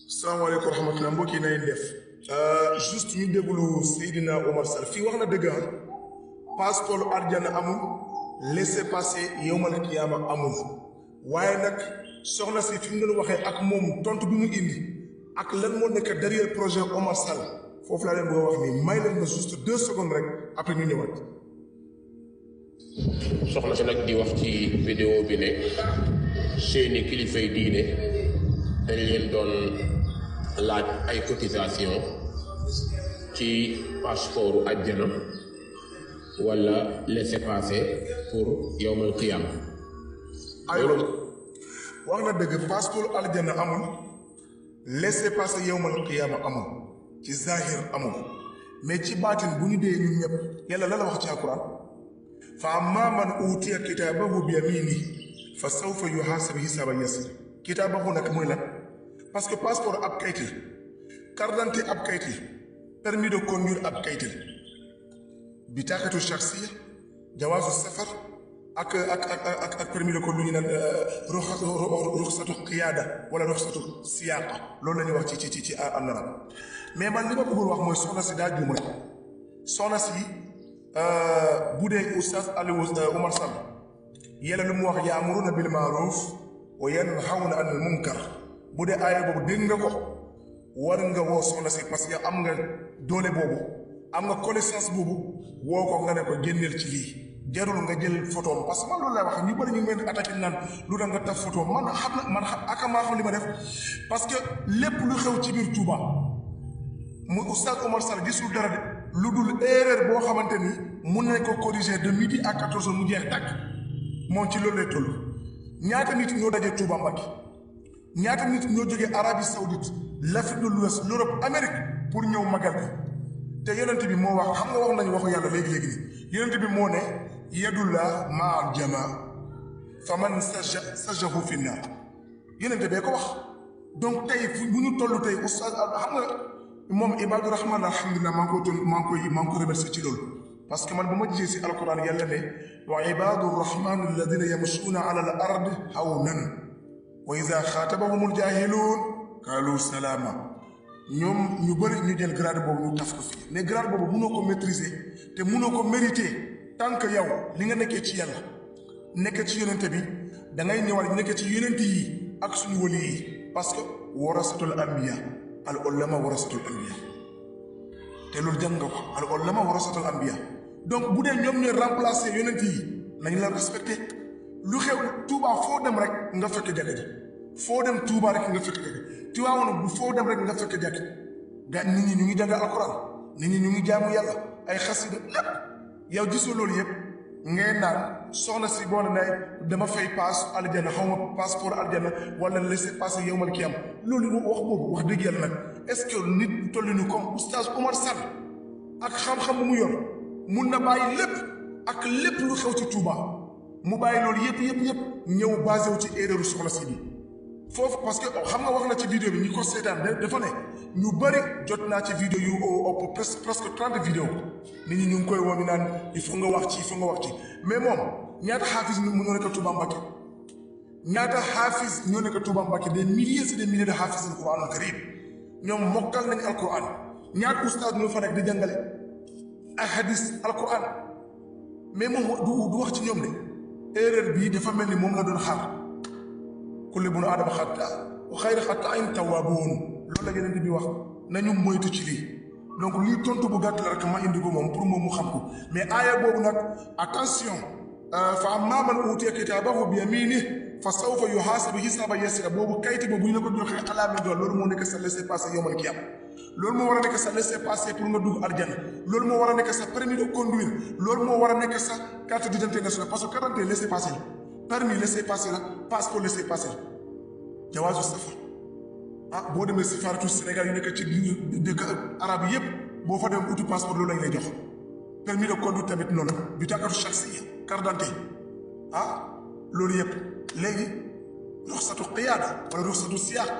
salaamaaleykum wa rahmatulah mbokk yi nañ def juste ñu déglu Seydina Omar Sall fii wax na dëgg passeport arjana amul laissez-passer yawmal qiyaama amul waaye nag soxna si fi mu doon waxee ak moom tontu bi mu indi ak lan moo nekk derrière projet Omar Sall foofu laa leen bëgg a wax nii may leen ma juste 2 secondes rek après ñu ñëwaat. soxna si nag di wax ci vidéo bi ne seeni kilifay diine dañ leen doon laaj ay cotisation ci passeportu àjjana wala laissez-passer pour yawmal qiyaam. aywa wax na dëgg passeport àjjana amul laissez-passer yawmal qiyaama amul ci zahir amul mais ci baatin bu ñu dee ñun ñëpp yàlla la wax ci alquran fa ammaa man uutiya kitaabahu bi yamiinihi fa sawfa yuhaasabu hisaaban yasiira kitaabahu nag mooy lan parce que passeport ab kayit la carte d'identité ab kayit la permis de conduire ab kayit la bitaaqatu shaxsiya jawaazu safar ak permis de conduire ñu naan ruxsatu qiyaada wala ruxsatu siyaaqa loolu la ñuy wax ci en arabe mais man li ma bëggoon wax mooy soxna si daa juum rek soxna si bu dee oustaz Aliou Omar Sall yàlla lu mu wax ya'muruuna bil ma'ruuf wa yanhawna anil munkar bu dee aaya boobu dégg nga ko war nga woo soxna si parce que am nga doole boobu am nga connaissance boobu woo ko nga ne ko génneel ci lii jarul nga jël photo parce que man loolu lay wax ñu bëri ñu ngi leen attaqué naan lu tax nga taf photo man xam maa xam li ma def parce que lépp lu xew ci biir Touba mu oustaz Omar Sall gisul dara de lu dul erreur boo xamante ni mun nañ ko corriger de midi à 14h mu jeex tàkk moom ci loolu lay toll ñaata nit ñoo daje Touba Mbacké ñaata nit ñoo jógee Arabie Saoudite l'Afrique de l'Ouest l'Europe Amérique pour ñëw magal bi te yonent bi moo wax xam nga wax nañu waxu yàlla léegi nii yonent bi moo ne yadullah ma'al jamaa faman sajjahu fi naar yonent bee ko wax donc tey bu ñu toll tey oustaz xam nga moom Ibadu Rahman alhamdulilah maa ngi ko remercier ci loolu parce que man bu ma gisee si alquran yàlla ne wa ibadu rahman alladina yamshuuna ala al ardi hawnan wa ida xaatabahumul jaahiluun qaalu salaama ñoom ñu bëri ñu jël grade boobu ñu taf ko fii mais grade boobu mënoo ko maîtriser te mënoo ko mériter tant que yow li nga nekkee ci yàlla nekk ci yonente bi da ngay ñëwal nekk ci yonente yi ak suñu wali yi parce que warasatul anbiya al ulama warasatul anbiya te loolu jàng nga ko al ulama warasatul anbiya donc bu dee ñoom ñooy remplacer yonente yi nañ la respecté lu xew Touba foo dem rek nga fekk jàkka ji foo dem Touba rek nga fekk jàkka Tiwaawan bu foo dem rek nga fekk jàkka ga nit ñi ñu ngi jàng alquran nit ñi ñu ngi jaamu yàlla ay xasida lépp yow gisoo loolu yëpp ngay naan soxna si boo ne dama fay paas aljana xaw ma passeport aljana wala laissez-passer yawmal qiyaam loolu wax boobu wax dëgg yàlla nag est-ce que nit toll ni comme oustaz Omar Sall ak xam-xam bu mu yor mun na bàyyi lépp ak lépp lu xew ci Touba mu bàyyi loolu yëpp ñëw basé wu ci erreur soxna si bi foofu parce que xam nga wax na ci vidéo bi ñi ko seetaan dafa ne ñu bëri jot naa ci vidéo yu ëpp presque 30 vidéo nit ñi ñu ngi koy woon naan il faut nga wax ci mais moom ñaata xaafis mu ñoo nekk Touba Mbacké ñaata xaafis ñoo nekk Touba Mbacké des milliers et des milliers de xaafis al-Qur'an al-Karim ñoom mokkal nañ al-Qur'an ñaata ustaas ñoo fa nekk di jàngale ay hadis al-Qur'an mais moom du wax ci ñoom de erreur bii dafa mel ni moom la doon xaar kullu bunu aadama xataa wa xayru xataa'iin tawwaabuun loolu la yeneen bi wax nañu moytu ci lii donc lii tontu bu gàtt la rek ma indi ko moom pour moom mu xam ko mais aaya boobu nag attention fa ammaa man uutiya kitaabahu bi yamiinihi fa sawfa yuhaasabu hisaaban yasiira boobu kayit boobu bu ñu la ko joxee alaami doon loolu moo nekk sa laissez-passer yawmal qiyaam loolu moo war a nekk sa laissez-passer pour nga dugg arjana loolu moo war a nekk sa permis de conduire loolu moo war a nekk sa carte d'identité nationale parce que carte d'identité laissez-passer la permis laissez-passer la passeport laissez-passer la jawaazu safar boo demee safaaratu Sénégal yu nekk ci dëkk arab yëpp boo fa dem uti passeport loolu lañ lay jox permis de conduire tamit noonu bi tàkkatu shaxsiya carte d'identité loolu yëpp léegi ruxsatu qiyaada wala ruxsatu siyaaq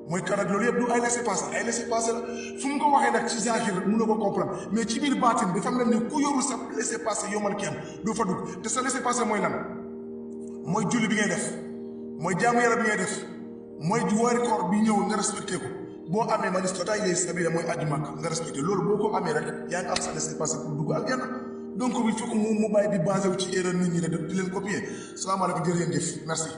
mooy karat loolu yëpp du ay laissez-passer la fu mu ko waxee nag ci zahir mën na ko comprendre mais ci biir baatin dafa mel ni ku yorul sa laissez-passer yawmal qiyaam doo fa dugg te sa laissez-passer mooy lan mooy julli bi ngay def mooy jaamu yàlla bi ngay def mooy woori koor bi ñëw nga respecté ko boo amee man istata ilayhi sabila mooy aji màkk nga respecté loolu boo ko amee rek yaa ngi am sa laissez-passer pour dugg aljana donc il faut que mu bàyyi di basé wu ci erreur nit ñi ne di leen copier salaamaaleykum jërë ngeen jëf merci